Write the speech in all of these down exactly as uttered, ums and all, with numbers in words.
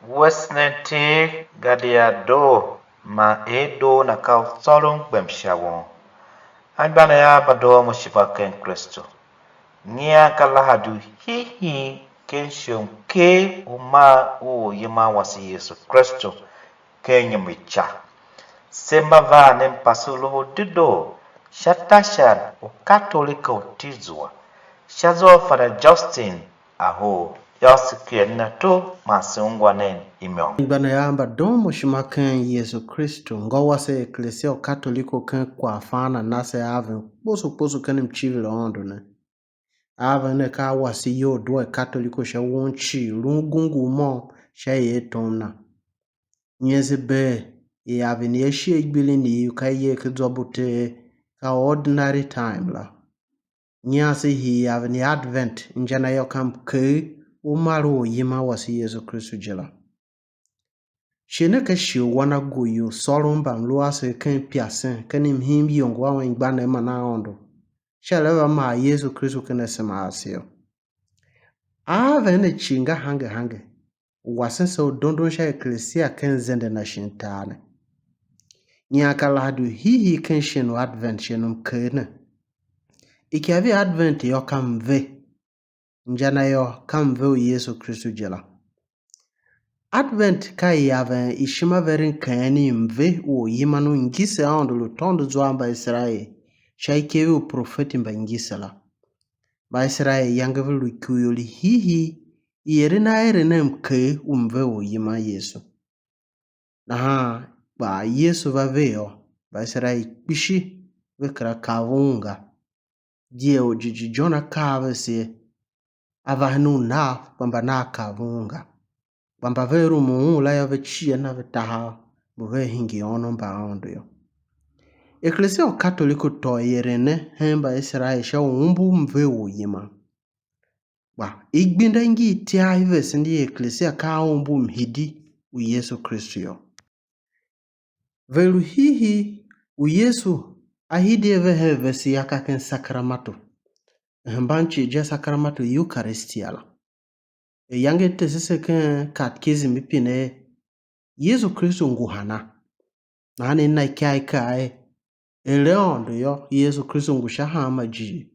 Wesen ating, gadia doo man er doo na ka u tsôron gbem sha won. Anmgbianev av mba doon mo ishima ken Kristu, nyian ka lahadi u hiihii ken shighe u mker u mar u oryiman wase Yesu Kristu ken inyom i ca. Se mba van nen mpase u Loho u Dedoo sha tashan u Katolika u iti zua, sha zwa u Father Justin a hoo, yô, se kera nen ato man se ungwa nen imôngo. Anmgbianev av mba doon mo ishima ken Yesu Kristu, ngô wase Eklesia u Katoliko ken kwaghfan a na se a ven kposo kposo ken mcivir u Aôndo ne. A ven ne ka a wase iyol due Katoliko sha won cii, lun gungu u môm sha ier tom na. Nyian se bee, iaven i ashighe gbilin iv ka iyer ken zwa bu Ter, ka ordinary time la. Nyian se hii iaven i Advent, inja na yô, ka mker u mar u oryiman wase Yesu Kristu je la. Shighe ne ka shighe u wan a go iyol sôron mbamlu asev ken pyasen, ken mhim iyongo a anmgbianev man Aôndo, sha er a va mar Yesu Kristu ken asema ase yô. Aven ne cii nga hange hange, u wasen se u dondon sha Eklesia ken zende na shin tar ne. Nyian ka lahadi u hiihii ken shighe u Advent, shighe u mker ne. Ikav i Advent yô, ka mve. Inja na yô, ka mve u Yesu Kristu je la. Advent ka iaven i ishimaveren keghen i mve u oryiman u ngise Aôndo lu tôndo zwa a Mbaiserael sha ikev i uprofeti mba ngise la. Mbaiserael yange ve lu ikurior i hiihii i eren aeren a mker u mve u oryiman Yesu. Nahan kpa Yesu va ve yô, Mbaiserael kpishi ve kera kav un ga. Di er orjighjigh Jona kaa a vese er, a va hen u nav, kpa mba nav kav un ga. Kpa mba ve rumun un la yô, ve cia na ve tahav, mbu vea hingir ônov mba Aôndo yô. Eklesia u Katoliko tôô ieren ne hen Mbaiserael sha u umbur mve u oryiman. Kpa i gbenda ngir ityav i vesen i Eklesia ka a umbur mhidi u Yesu Kristu yô. Ve lu hiihii u Yesu a hidi a ve hen vese yô, ka ken Sacramento, hemban cii je Sacramento Eucharistia la. Ayange i tese se ken Catechism i pine er, Yesu Kristu ngu hana? Nahan i na ikagh i kaa er, er Aôndo yô, Yesu Kristu ngu sha hanma ijiir.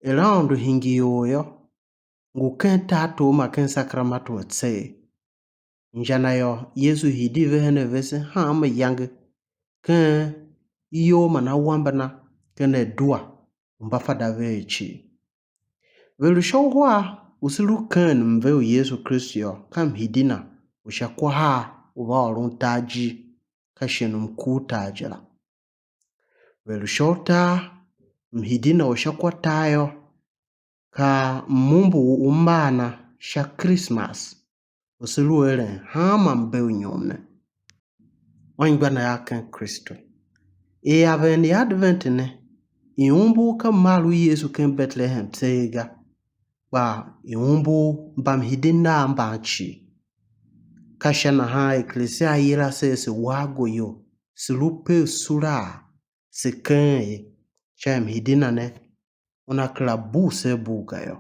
Er Aôndo hingir or yô, ngu ken tartor man ken Sacramento a tseegh. Inja na yô, Yesu hidi ve hen a vese hanma iyange, ken iyol man awambe na, ken adua u mba fada veer cii. Ve lu sha uhar u se lu ken mve u Yesu Kristu yô, ka mhidi na u sha kwahar u va ôron tar ijir, ka shighe u mkurtar je la. Ve lu sha utar, mhidi na u sha kwagh tar yô, ka mmumbu u mar na sha Christmas u se lu eren hanma mbe u inyom ne. Anmgbianev a ken Kristu, iaven i Advent ne, i umbur ka mar u Yesu ken Betlehem tseegh ga, kpa i umbur mbamhidi nav mban cii. Ka sha nahan Eklesia a yila se er se wa agoior, se lu pe u suraa, se keghen ye, sha mhidi na ne, una kera bugh se a bugh ga yô.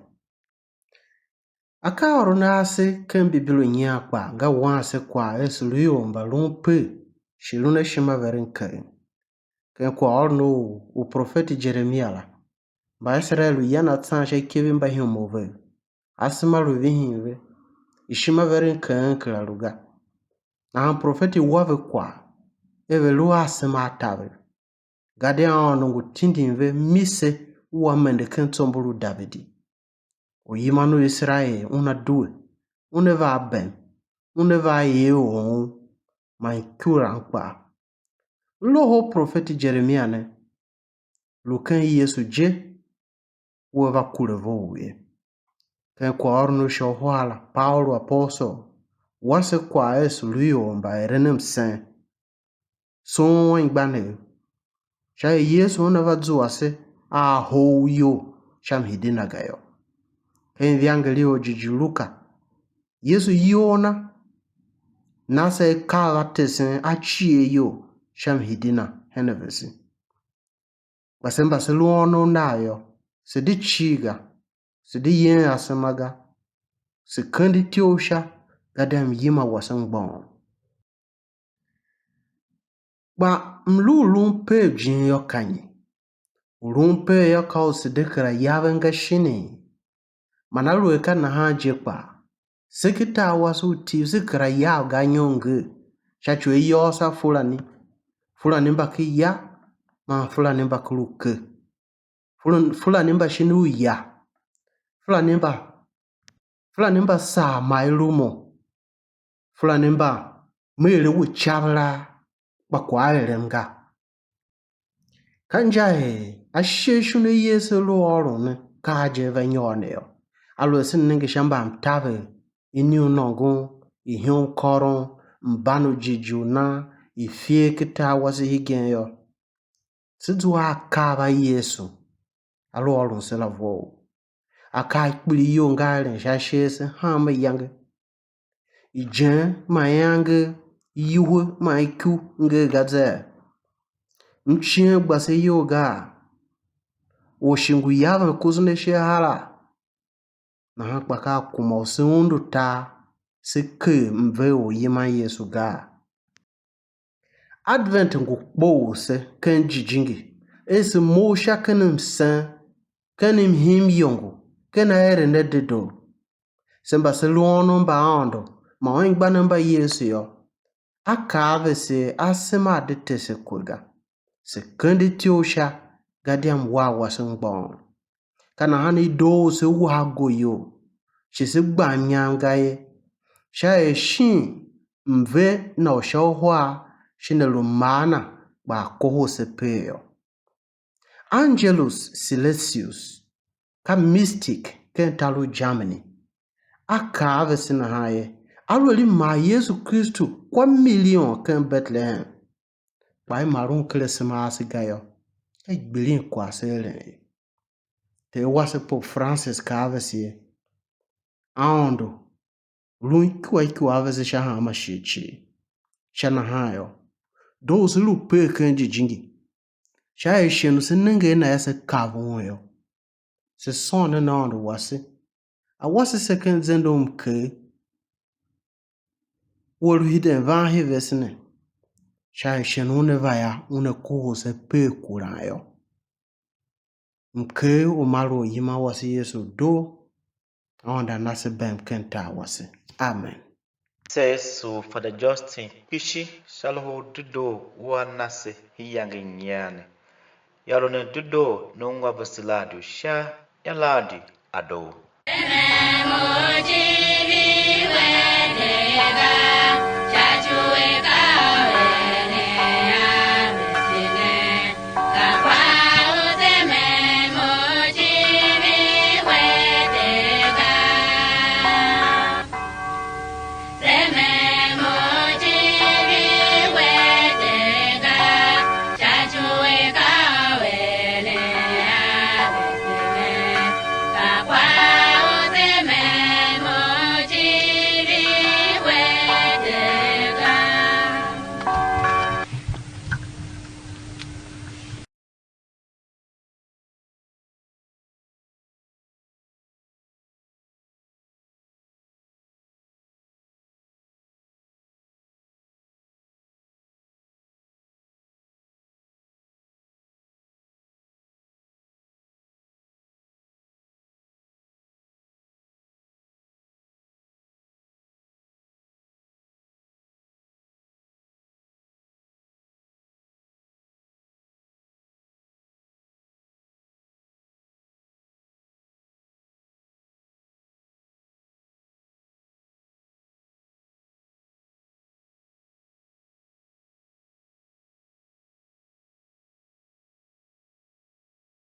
Akaaôron a ase ken Bibilo nyian kpaa nga wan se kwagh er se lu ior mba lun pe, shi lun ashimaveren keghen. Ken kwaghôron u uprofeti Jeremia la, Mbaiserael lu yan atsan sha ikev i mbahimov vev, asema lu vihin ve, ishimaveren keghen kera lu ga. Nahan profeti wa ve kwagh er ve lu a asema a taver, gadia Aôndo ngu tindin ve mise u a mende ken tsombor u Davidi. Oryiman u Iserael una due, una va a bem, una va a ier u oon, man ikuran kpaa. Loho u profeti Jeremia ne, lu ken Yesu je, u a va kure vough ye. Ken kwaghôron u sha uhar la, Paulu apostol wa se kwagh er se lu ior mba eren msen, soon anmgbianev, sha er Yesu una va zua se a hoo iyol sha mhidi na ga yô. Ken ivangeli u orjighjigh Luka, Yesu iyol na na se akaa a tesen a cier iyol sha mhidi na hen a vese. Kpa se mba se lu ônov nav yô, se di cii ga, se di yen asema ga, se kende ityough sha, gadia m yima wase mgbôghom. Kpa mlu u lun per jin yô, ka nyi? U lun per yô, ka u se de kera yaven ga shinii? Man aluer ka nahan je kpaa, se ken tar wase u Tiv, se kera yav ga anyom ngee, sha ci u ayôôso a Fulani, Fulani mba ken ya, man Fulani mba ken lu ke, Fula-, Fulani mba shin u ya, Fulani mba, Fulani mba saa ma i lu mo, Fulani mba me ere we icavera, kpa kwagh a erem ga. Ka inja er ashighe shon a Yesu a lu ôron ne, ka a je a va nyôr ne yô. Aluer se nenge sha mbamtaver, iniunôngon, ihyonkôron, mban u jighjigh u nan, ifer ken tar wase hegen yô, se zua a akaa a Yesu a lu ôron se la vough. Akaa a kpilighyol nga eren sha ashe ase hanma iyange. Ijen man iangev, iwuhe man ikuu ngee ga zee? M cien gba se iyol gaa? Or shi ngu yaven kusen ashe hara? Nahan kpa ka a kuma u se undu tar, se ker mver u yiman Yesu gaa? Advent ngu kpoghol se ken jijingi, er se mough sha ken msen, ken mhim iyongo, ken aeren a dedoo. Se mba se lu ônov mba Aôndo man anmgbianev mba Yesu yô, a kaa a vese er asema a̱ de te se kure ga. Se kende ityough sha, gadia m war wase mgbôghom. Ka nahan i doo u se wa ago iyol, shi se gba mnyam ga ye, sha er shin mve na u sha uhar shin a lu mar na, kpa a kohol se per yô. Angelus Silesius, ka mystic ken tar u Germany, a kaa a vese nahan ye, aluer i mar Yesu Kristu kwa milion ken Betlehem, kpa i mar un ken asema ase ga yô, ka i gbilin kwagh se eren ye. Ter wase Pope Francis kaa a vese ye, Aôndo, lun ikua ikua a vese sha hanma shighe cii. Sha nahan yô, doo u se lu per ken jijingi, sha er shighe u se nenge a na yô, se kav un yô, se sôn nen Aôndo wase, a wase se ken zende u mker, u a lu hiden van hen vese ne, sha er shighe una va yô, una kohol se per kuran yô. Mker u mar u yiman wase Yesu doo, Aôndo a na se bem ken tar wase. Amen. Tse Yesu, Father Justin kpishi sha loho u dedoo u a na se iyange nyian ne. Yô, lu nen dedoo ne ungwa vese Laudio sha ya Laudio a doo.